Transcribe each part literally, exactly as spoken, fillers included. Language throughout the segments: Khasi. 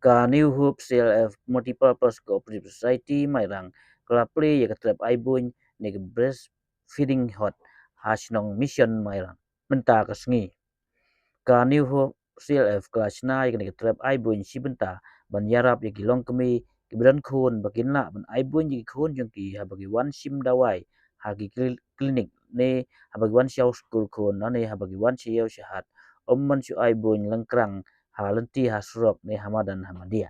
Ka New Hope C L F Multipurpose Cooperative Society Mairang ka la plie ïa ka trep aibuin ne ka breastfeeding hut ha shnong Mission Mairang mynta ka sngi. Ka New Hope C L F ka la shna ïa kane ka trep aibuin shi bynta ban ïarap ïa ki longkmie kiba don khun ba kin lah ban aibuin ïa ki khun jong ki haba ki wan shim dawai ha ki kli-, klinik ne haba ki wan sha skul khun ne haba ki wan sha ïew sha hat. Ym ban shu aibuin lyngkrang ha lynti ha surok ne ha madan ha madia.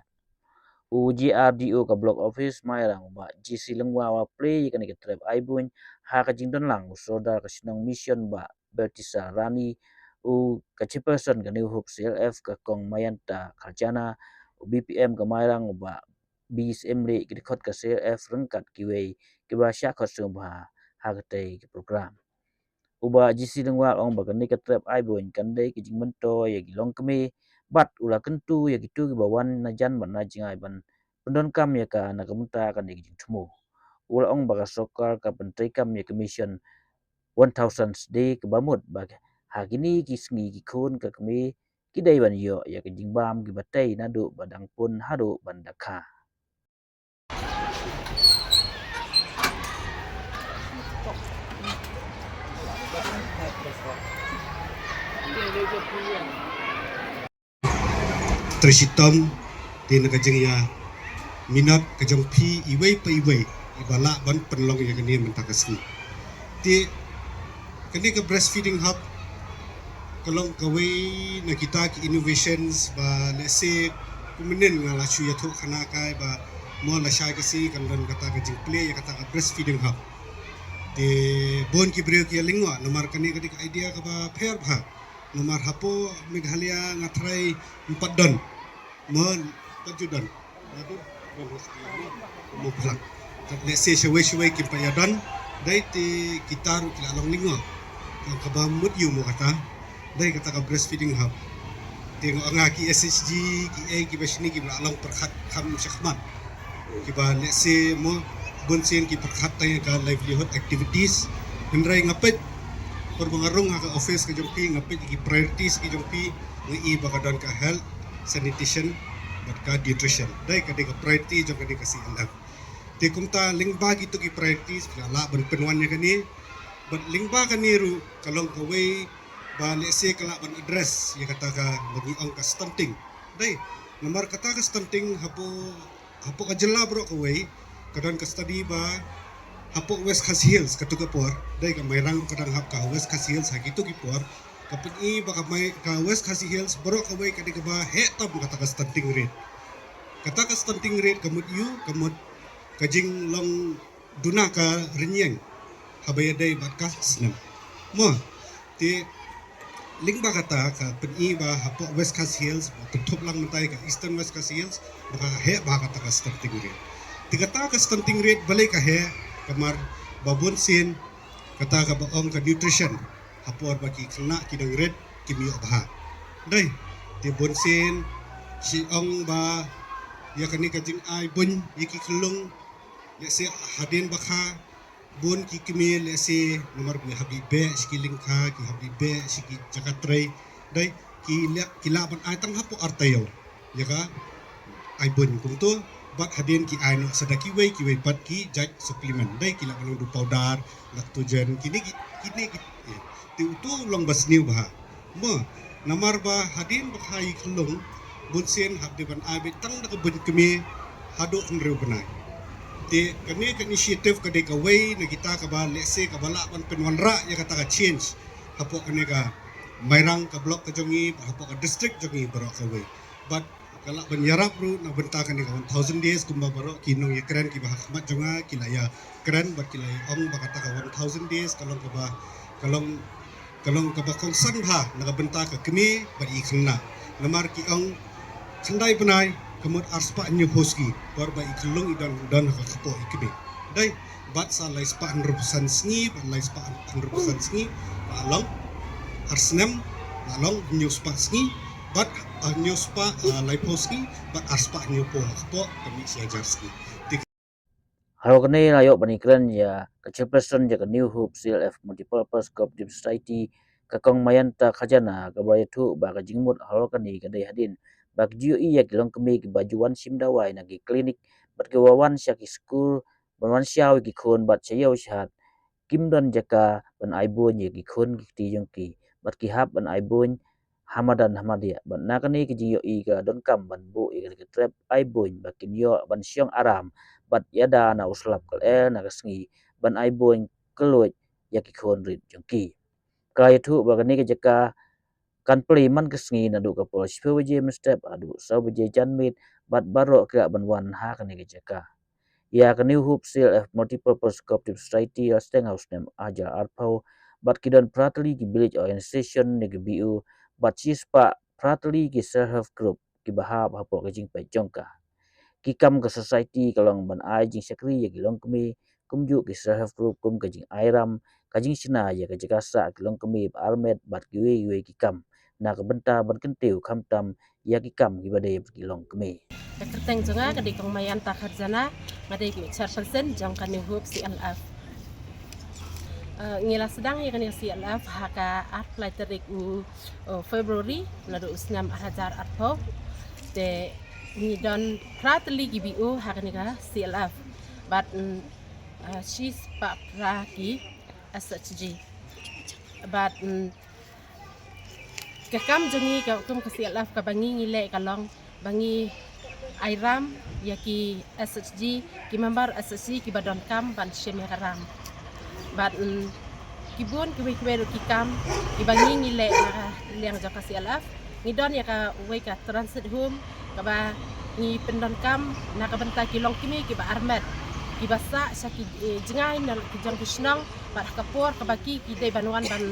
U G R D O ka Block Office Mairang u Bah G C Lyngwa u la plie ïa kane ka trep aibuin ha ka jingdon lang u Sordar ka shnong Mission Bah Bertisa Rani, u ka Chairperson ka New Hope C L F ka Kong Mayanta Kharjana, u B P M ka Mairang u Bah B Syiem Ri, ki dkhot ka C L F ryngkat kiwei kiba shah khot sngewbha ha katei ka program. U Bah G C Lyngwa u ong ba kane ka trep aibuin kan dei ka jingmyntoi ïa ki longkmie bad u la kyntu ïa kito kiba wan na jan bad na jngai ban pyndonkam ïa ka na ka bynta kane ka jingthmu. U la ong ba ka sorkar ka pyntreikam ïa ka mission one thousand Day kaba mut ba ha kine ki sngi ki khun ka kmie ki dei ban ïoh ïa ka jingbam kiba tei naduh ba dang pun haduh ban da kha. Trei shitom te na ka jingïaminot ka jong phi iwei pa iwei iba lah ban pynlong ïa kane mynta ka sngi. Te kane ka breastfeeding hub ka long kawei na kita ki innovations ba lehse kumne nga la shu ïathuh khana kai ba mo lashai ka sngi kan don kata ka jingplie ïa kata ka breastfeeding hub. Te bun ki briew ki ïa lyngngoh namar kane ka dei ka idea kaba pher bha. Namar hapoh Meghalaya nga tharai ym pat don. Mo pat ju don. Mo plang. Lehse shawei shawei kim pat ïa don. Dei te kita ruh ki la long lyngngoh. Kaba mut ïa u mo kata. Dei kata ka breastfeeding hub. Te nga ong ha ki S H G ki ei kiba shini kiba la long pyrkhat kham shakhmat. Kiba lehse mo bun sien ki pyrkhat tang ïa ka livelihood activities. Hynrei nga peit por ba nga rung ha ka office ka jong phi nga peit ki priorities ki jong phi, nga i ba ka don ka health, sanitation bad ka nutrition. Dei ka dei ka priority jong ka dei ka C L F. Te kumta lyngba kito ki priorities phi la lah ban pynwan ïa kane. Bad lyngba kane ruh ka long kawei ba lehse ka lah ban address ïa kata ka ba ngi ong ka stunting. Dei namar kata ka stunting hapoh hapoh ka jylla baroh kawei ka don ka study ba hapoh West Khasi Hills katu ka por, dei ka Mairang ka dang hap ka West Khasi Hills ha kitu ki por, ka pyni ba ka mai ka West Khasi Hills baroh kawei ka dei kaba heh tam kata ka stunting rate. Kata ka stunting rate ka mut ïu ka mut ka jinglong duna ka rynïeng haba ïadei bad ka snem. Mo te lyngba kata ka pyni ba hapoh West Khasi Hills ba pynthup lang mynta ïa ka Eastern West Khasi Hills ba ka heh ba kata ka stunting rate. Te kata ka stunting rate balei ka heh kamar ba bun sien kata kaba ong ka nutrition ha por ba ki khynnah ki dang rit kim ïoh bha. Dei te bun sien shu ong ba ïa kane ka jingai buiñ ïa ki khyllung lehse hadien ba kha bun ki kmie lehse namar ki hap dei beh sha ki lyngkha ki hap dei beh sha ki jaka trei. Dei ki lah ki lah ban ai tang hapoh ar taïew ïa ka ai buiñ kumto bad hadien ki ai noh sa da kiwei kiwei pat ki jait supplement dei ki lah ban long da u powder lactogen kine ki kine ki eh, te uto u long ba sniew bha. Mo namar ba hadien ba kha ïa ki khyllung bun sien hap dei ban ai beit tang da ka buiñ kmie haduh hynriew bnai. Te kane ka initiative ka dei kawei na kita kaba lehse kaba lah ban pynwanrah ïa kata ka change hapoh kane ka Mairang ka block ka jong ngi hapoh ka district jong ngi baroh kawei. Bad ka lah ban ïarap ruh na bynta kane ka one thousand days kumba baroh ki nongïakren kiba ha khmat jong nga ki la ïakren bad ki la ïa ong ba kata ka one thousand days ka long kaba ka long ka long kaba kongsan bha na ka bynta ka kmie bad i khynnah. Namar ki ong khyndai bnai ka mut arspah hynñiewphew sngi por ba i khyllung i don don ha ka kpoh i kmie. Dei bad sa laispah hynriewphew san sngi bad laispah hynriewphew san sngi ba long ar snem ba long hynñiewspah sngi bad hynñiewspah laiphew sngi bad arspah hynñiewphew ha kpoh ka mih shi hajar sngi. Halor kane la ïoh ban ïakren ïa ka chairperson ïa ka New Hope C L F Multipurpose Cooperative Society ka Kong Mayanta Khajana kaba la ïathuh ba ka jingmut halor kane ka dei hadien ba ki ju ïohi ïa ki longkmie kiba ju wan shim dawai na ki klinik bad kiba wan sha ki skul ban wan shaw ïa ki khun bad sha ïew sha hat. Kim don jaka ban ai buiñ ïa ki khun ki kti jong ki bad ki hap ban ai buiñ ha madan ha madiah. Bad na kane ka jingïohi ka donkam ban buh ïa ka trep ai buiñ ba kin ïoh ban shong aram bad ïada na u slap ka lyer na ka sngi ban ai buiñ kylluid ïa ki khun rit jong ki. Ka ïathuh ba kane ka jaka kan plie man ka sngi naduh ka por shiphew baje mynstep haduh saw baje janmiet bad baroh ki lah ban wan ha kane ka jaka. Ïa ka New Hope C L F Multipurpose Cooperative Society la sdang ha u snem hajar arphew bad ki don phra tylli ki village organization ne ki V O bad shispah phra tylli ki self help group kiba hap hapoh ka jingpeit jong ka. Ki kam ka society ka long ban ai jingshakri ïa ki longkmie, kumjuh ki self help group kum ka jingai ram, ka jingshna ïa ka jaka sah ki longkmie ba armet bad kiwei kiwei ki kam na ka bynta ban kyntiew khamtam ïa ki kam kiba dei bad ki longkmie. Ka kyrteng jong nga ka dei Kong Mayanta Kharjana, nga dei ki chairperson jong ka New Hope C L F. Eh, ngi la sdang ïa kane ka C L F ha ka arphew lai tarik u, eh, February naduh u snem ar hajar arphew. Te ngi don phra tylli ki V O ha kane ka C L F bad, mm, eh, shispah phra ki S H G. Bad, mm, ka kam jong ngi ka kum ka C L F kaba ngi ngi leh ka long ba ngi ai ram ïa ki S H G, ki member S H G kiba donkam ban shim ïa ka ram. Bad, mm, ki bun kiwei kiwei ruh ki kam kiba ngi ngi leh na ka liang jong ka C L F. Ngi don ïa kawei ka transit home kaba ngi pyndonkam na ka bynta ki longkmie kiba armet, kiba sah sha ki, eh, jngai na ki jong ki shnong bad ha ka por kaba ki ki dei ban wan ban,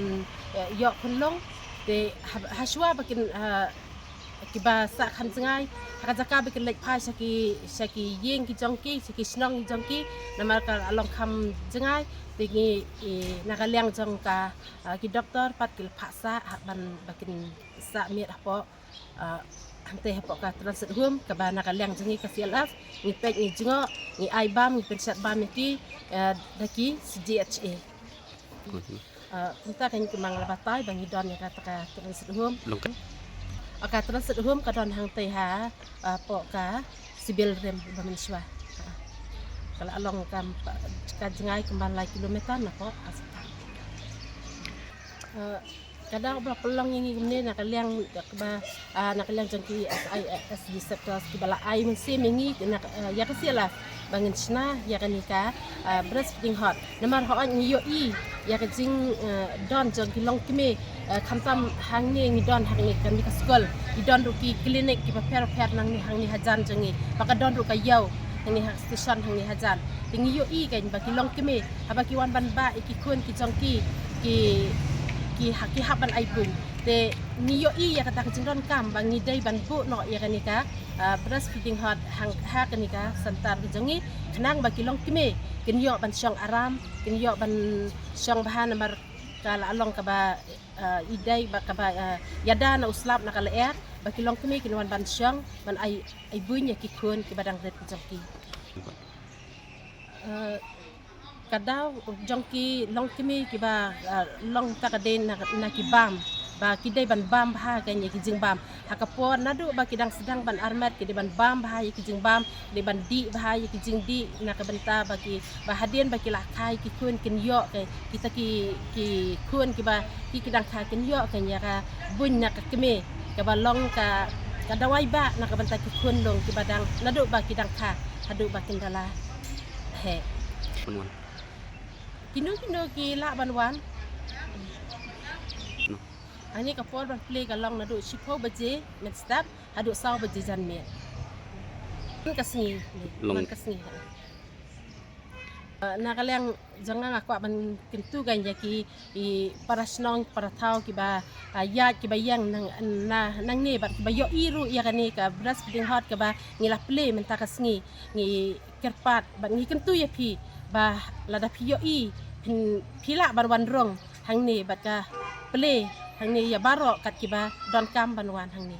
eh, ïoh khunlung. Te ha, ha shuwa ba kin, eh, kiba sah kham jngai ha ka jaka ba kin leit phai sha ki, sha ki ïing ki jong ki, sha ki shnong ki jong ki, namar ka la long kham jngai. Te ngi, eh, na ka liang jong ka, eh, ki doktor pat ki la phah sah ha ban ba kin sah miet hapoh, eh, hangtei hapoh ka transit home kaba na ka liang jong ngi ka C L F ngi peit ngi jngoh, ngi ai bam, ngi pynshet bam ïa ki, eh, da ki C G H A. Ah, kumta kan kumang la batai ba ngi don ïa kata ka transit home. Long kan? Ah, ka transit home ka don hangtei ha, ah, hapoh ka civil rim ba mynshuwa. Ah, ka la long kam pa, ka jngai kumba lai kilometer na hapoh, ah, ah, ka dang ba pynlong ïa ngi kumne na ka liang ba, ah, na ka liang jong ki S I S D sectors kiba la ai mynsiem ïa ngi na, ah, ïa ka C L F ba ngin shna ïa kane ka, ah, breastfeeding hut. Namar hooid ngi ïohi ïa ka jing, ah, don jong ki longkmie, ah, khamtam hangne ngi don hangne kane ka skul. Ngi don ruh ki klinik kiba pher pher nangne hangne hajan jong ngi. Ba ka don ruh ka ïew hangne ha station hangne hajan. Te ngi ïohi kan ba ki longkmie haba ki wan ban bah ïa ki khun ki jong ki, ki, ki ha, ki hap ban ai buiñ. Te ngi ïohi ïa kata ka jingdonkam ba ngi dei ban buh noh ïa kane ka, ah, breastfeeding hut hang, ha kane ka center ka jong ngi khnang ba ki longkmie kin ïoh ban shong aram, kin ïoh ban shong bha namar ka la long kaba, ah, i dei ba kaba, ah, ïada na u slap na ka lyer ba ki longkmie kin wan ban shong ban ai, ai buiñ ïa ki khun kiba dang rit ki jong ki. Ah, ka daw jong ki longkmie kiba, ah, long ta ka dei na, na ki bam ba ki dei ban bam bha ka ïa ki jingbam. Ha ka por naduh ba ki dang sdang ban armet ki dei ban bam bha ïa ki jingbam, dei ban dih bha ïa ki jingdih na ka bynta ba ki, ba hadien ba ki la kha ïa ki khun kin ïoh ka, kita ki, ki khun kiba ki, ki dang kha kin ïoh ka ïa ka buiñ na ka kmie kaba long ka, ka dawai ba na ka bynta ki khun long kiba dang naduh ba ki dang kha haduh ba kin da la heh. Kino kino ki lah ban wan. Ani ka por ban plie ka long naduh shiphew baje mynstep haduh saw baje janmiet. Man ka sngi, man ka sngi. Ah, na ka liang jong nga nga kwah ban kyntu kan ïa ki, i para shnong para thaw kiba, ah, ïaid kiba ïeng nang, na, nangne bad kiba ïohi ruh ïa kane ka breastfeeding hut kaba ngi la plie mynta ka sngi. Ngi kyrpad bad ngi kyntu ïa phi ba lada phi ïohi phin, phi lah ban wan rung hangne bad ka plie hangne ïa baroh kat kiba donkam ban wan hangne.